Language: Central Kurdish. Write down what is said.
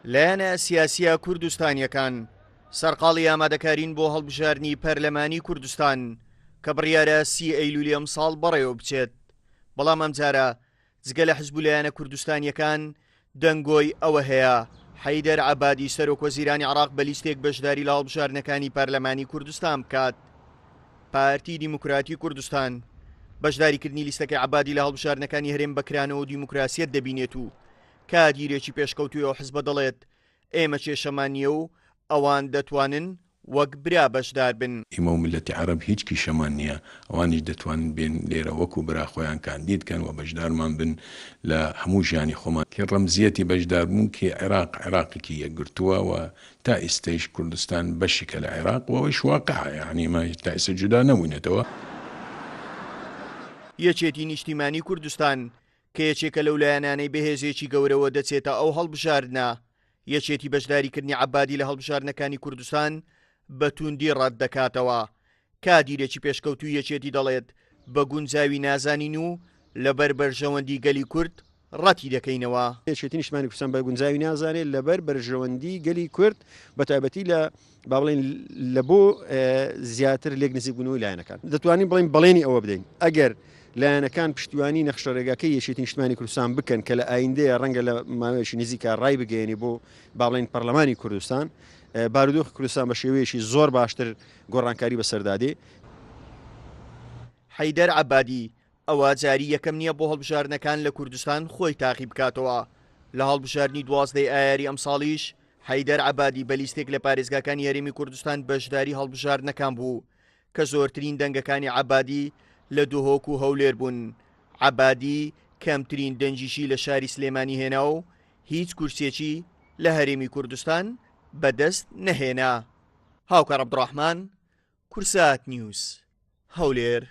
لایەنە سیاسییە کوردستانییەکان سەرقاڵی ئامادەکارین بۆ هەڵبژاردنی پەرلەمانی کوردستان کە بڕیارە سی ئەیلولی ئەمساڵ بەڕێوە بچێت، بەڵام ئەمجارە جگە لە حزب و لایەنە کوردستانییەکان دەنگۆی ئەوە هەیە حەیدەر عەبادی سەرۆک وەزیرانی عێراق بە لیستێک بەشداری لە هەڵبژاردنەکانی پەرلەمانی کوردستان بکات. پارتی دیموکراتی کوردستان بەشداریکردنی لیستەکەی عەبادی لە هەڵبژاردنەکانی هەرێم بە کرانەوە و دیموکراسیەت دەبینێت و کادیرێکی پێشکەوتووی ئەو حزبە دەڵێت ئێمە کێشەمان نییە و ئەوان دەتوانن وەک برا بەشدار بن. ئیمە و میللەتی عەرەب هیچ کیشەمان نییە، ئەوانیش دەتوانن بێن لێرە وەکو برا خۆیان کاندید کەن و بەشدارمان بن لە هەموو ژیانی خۆمان. کی ڕەمزیەتی بەشداربوون کی عێراق عێراقێکی یەکگرتووە و تا ئیستەیش کوردستان بەشیکە لە عێراق و ئەوەیش واقعە یەعنی ئێمە تا ئیستە جودا نەبووینەتەوە. یەکێتی نیشتیمانی کوردستان کە یەکێکە لەو لایەنانەی بە هێزێکی گەورەوە دەچێتە ئەو هەڵبژاردنە، یەکێتی بەشداریکردنی عەبادی لە هەڵبژاردنەکانی کوردستان بە تووندی ڕەتدەکاتەوە. کادیرێکی پێشکەوتووی یەکێتی دەڵێت، بە گونجاوی نازانین و لەبەر بەرژەوەندی گەلی کورد ڕەتی دەکەینەوە. یەکێتی نیشتمانی کوردستان بە گونجاوی نازانێت لەبەر بەرژەوەندی گەلی کورد بە تایبەتی لە با بڵێین لە بۆ زیاتر لێک نزیکبوونەوەی لایەنەکان دەتوانین بڵێین بەڵێنی ئەوە بدەین ئەگەر لایەنەکان پشتیوانی نەخشەڕێگاکەی یەکێتی نیشتمانی کوردستان بکەن کە لە ئایندەیە ڕەنگە لە ماوەیەکی نزیکە ڕای بگەیەنی بۆ با بڵێین پەرلەمانی کوردستان بارودۆخی کوردستان بە شێوەیەکی زۆر باشتر گۆڕانکاری بەسەردا دێ. حەیدەر عەبادی، ئەوە جاری یەکەم نییە بۆ هەڵبژاردنەکان لە کوردستان خۆی تاقی بکاتەوە، لە هەڵبژاردنی 12 ی ئایاری ئەمساڵیش حەیدەر عەبادی بە لیستێک لە پارێزگاکانی هەرێمی کوردستان بەشداری هەڵبژاردنەکان بوو کە زۆرترین دەنگەکانی عەبادی لە دهۆک و هەولێر بوون. عەبادی کەمترین دەنگیشی لە شاری سلێمانی هێنا و هیچ کورسیەکی لە هەرێمی کوردستان بەدەست نەهێنا. هاوکار عەبدوڕەحمان، کورسات نیوز، هەولێر.